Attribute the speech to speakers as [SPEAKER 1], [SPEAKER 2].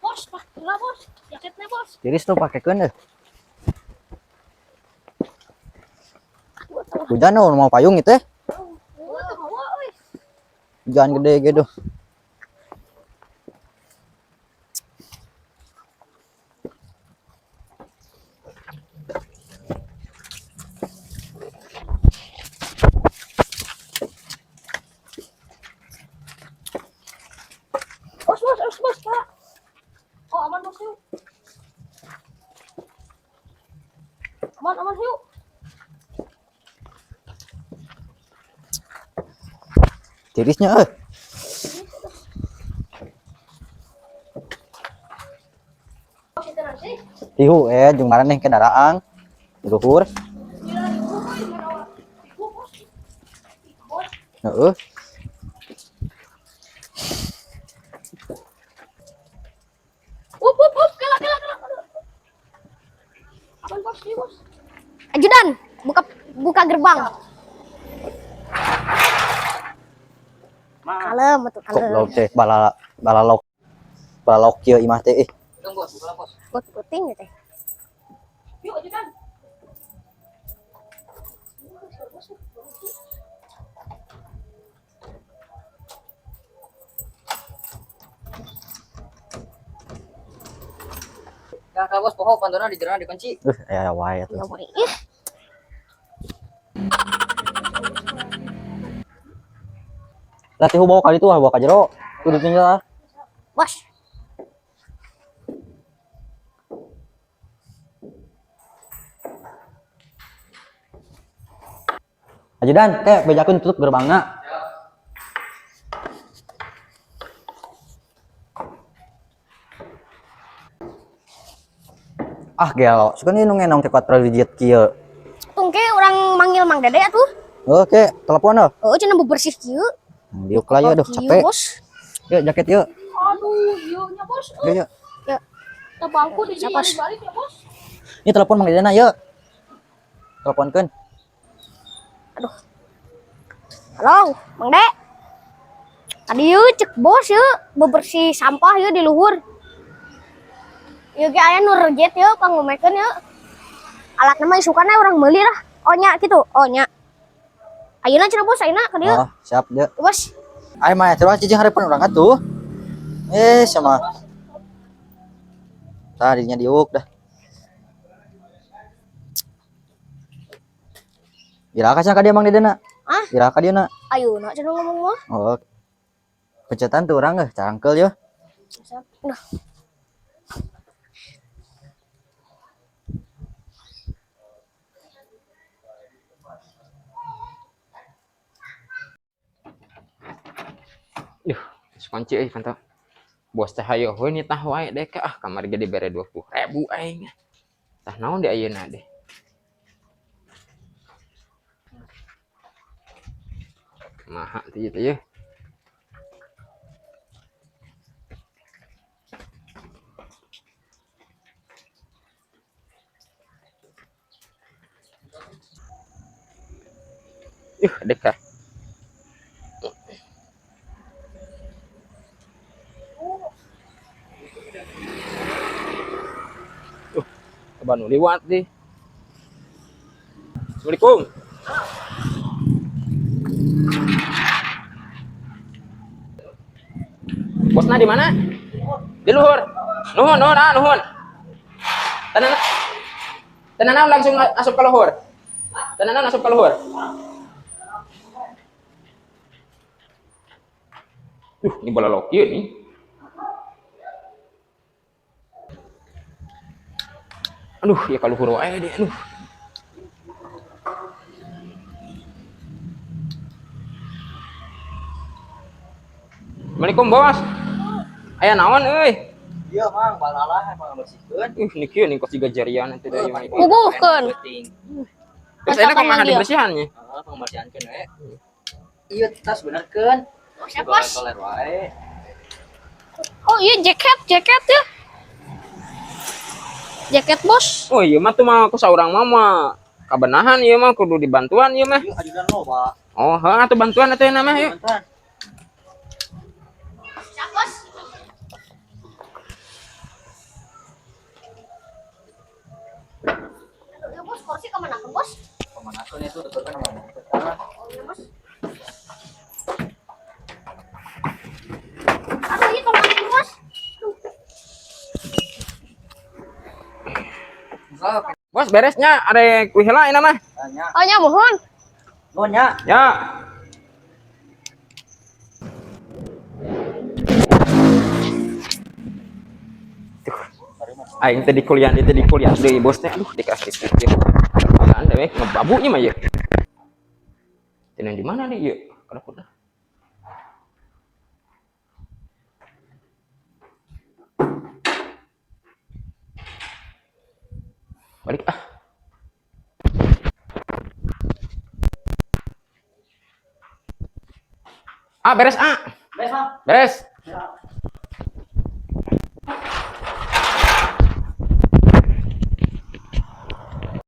[SPEAKER 1] Bos, pak, enggak bos. Jaketnya bos.
[SPEAKER 2] Tiris tuh pakekeun deh. Hujan oh, mau payung itu eh.
[SPEAKER 1] Oh, tuh bawa, euy.
[SPEAKER 2] Hujan gede gitu.
[SPEAKER 1] Bos, bos, bos, bos, Pak. Oh, aman bos, yuk. Aman, aman, yuk.
[SPEAKER 2] Tirisnya eh.
[SPEAKER 1] Bos, itu nanti.
[SPEAKER 2] Tihu eh jeung maraneh ke daraang. Di luhur.
[SPEAKER 1] Gila, ibu, euy, mana ibu, bos. Ibu, bos.
[SPEAKER 2] Heeh.
[SPEAKER 1] Up, up, up, kela, kela, kela. Aman bos, nih bos.
[SPEAKER 3] Ajudan, buka buka gerbang. Kalem betul kalem.
[SPEAKER 2] Goblok teh bala balalok balalok kieu imah teh eh.
[SPEAKER 3] Buat puting gitu.
[SPEAKER 1] Yuk, ajudan.
[SPEAKER 4] Ya, kalau bos poho pantona di jerona dikunci.
[SPEAKER 2] Aya wae atuh.
[SPEAKER 3] Ya boleh. Ih,
[SPEAKER 2] Lah tihu bawa kali tuh, bawa ka jero. Tuh ditinggal lah.
[SPEAKER 3] bos.
[SPEAKER 2] Ajudan, teh bejakeun tutup gerbangna. Ah gelo, suka nih nu ngenong teh kuat prawijit kieu.
[SPEAKER 3] Tungke orang manggil Mang Dede atuh.
[SPEAKER 2] Oke, telepon oh.
[SPEAKER 3] Oh, cenah bebersih kieu.
[SPEAKER 2] Diuk lah ya, aduh
[SPEAKER 3] Kieu,
[SPEAKER 2] capek.
[SPEAKER 3] Bos.
[SPEAKER 2] Yuk jaket yuk.
[SPEAKER 1] Aduh, iya nya bos.
[SPEAKER 2] Yuk, yuk.
[SPEAKER 3] Ya,
[SPEAKER 1] Kita bangku di sini
[SPEAKER 3] Siap, Bos.
[SPEAKER 1] balik ya bos.
[SPEAKER 2] Ini telepon Mang Dedena yuk. Teleponkeun.
[SPEAKER 3] Aduh. Halo, Mang Dek. Tadi yuk cek bos yuk bebersih sampah yuk di luhur. Yuk ge aya nu rejet yuk pangumekeun yuk. Alatna mah isukan we urang meuli lah. Oh nya gitu. Oh nya. Ayeuna cenah bos, ayeuna ka dieu.
[SPEAKER 2] Oh, siap yuk.
[SPEAKER 3] Bos.
[SPEAKER 2] Ayo mah terus cicing hareupeun urang atuh. Eh, sama. Tah dirinya diuk dah. Iraha cenah ka dia Mang Dedena?
[SPEAKER 3] Ah?
[SPEAKER 2] Iraha ka dia na?
[SPEAKER 3] Ayeuna cenah ngomong mah.
[SPEAKER 2] Oh. Pencetan tuh orang eh cangkel ya.
[SPEAKER 3] Nah,
[SPEAKER 5] Duh, geus kunci euy kanto. Bos teh hayo we nitah wae deh ah kamari ge dibere 20.000 aing. Tah naon di ayeuna deh. Maha teh ieu teh ye. Ih, deka. Coba nu liwat deh. Assalamualaikum. Bosna di mana? Di luhur. Nuhun, nuhun, ah, nuhun. Tenang. Tenang langsung asup ke luhur. Tenang asup ke luhur. Duh, ini bola loki nih. Aduh, ya kalau luhur wae deh, aduh. Assalamualaikum, Bos. Aya naon euy?
[SPEAKER 2] Iya, Mang, balalah emang bersihkeun.
[SPEAKER 5] Ih, niki nih kos tiga jarian nanti dari mana.
[SPEAKER 3] puguhkeun.
[SPEAKER 5] Terus enak kumaha
[SPEAKER 3] Dia.
[SPEAKER 5] dibersihannya?
[SPEAKER 4] Heeh, pembersihankeun we. Iya, tas benerkeun.
[SPEAKER 3] Siap, Bos.
[SPEAKER 4] Toler wae.
[SPEAKER 3] Oh iya, jaket, jaket ya. Jaket, Bos.
[SPEAKER 5] Oh iya mah tuh mah aku saurang mah kabenahan ieu mah kudu dibantuan ieu mah.
[SPEAKER 2] Yuk, ajudan loba.
[SPEAKER 5] Oh, heuh atuh bantuan atuh nama yuk.
[SPEAKER 2] Bantuan.
[SPEAKER 3] Siap, Bos. Aduh, ya, Bos, kursi kemana, Bos?
[SPEAKER 4] Pemanasan itu betul kan namanya.
[SPEAKER 3] Oh iya, Bos. Aduh, iya tolong aku, Bos. Aduh.
[SPEAKER 4] Sok.
[SPEAKER 5] Bos beresnya ada kuih heula ini mah.
[SPEAKER 4] Tanya.
[SPEAKER 3] Oh ya, mohon.
[SPEAKER 2] Nuhun nya.
[SPEAKER 5] Ya. Tuh. Aing teh di kuliah, teh di kuliah deui bos teh. Aduh, dikasih putih. Apaan teh we ngebabunya mah ieu. Tenang di mana nih ieu? Kalau udah. Balik ah. Ah, beres ah.
[SPEAKER 2] Beres, Mang.
[SPEAKER 5] Beres.
[SPEAKER 2] Ya.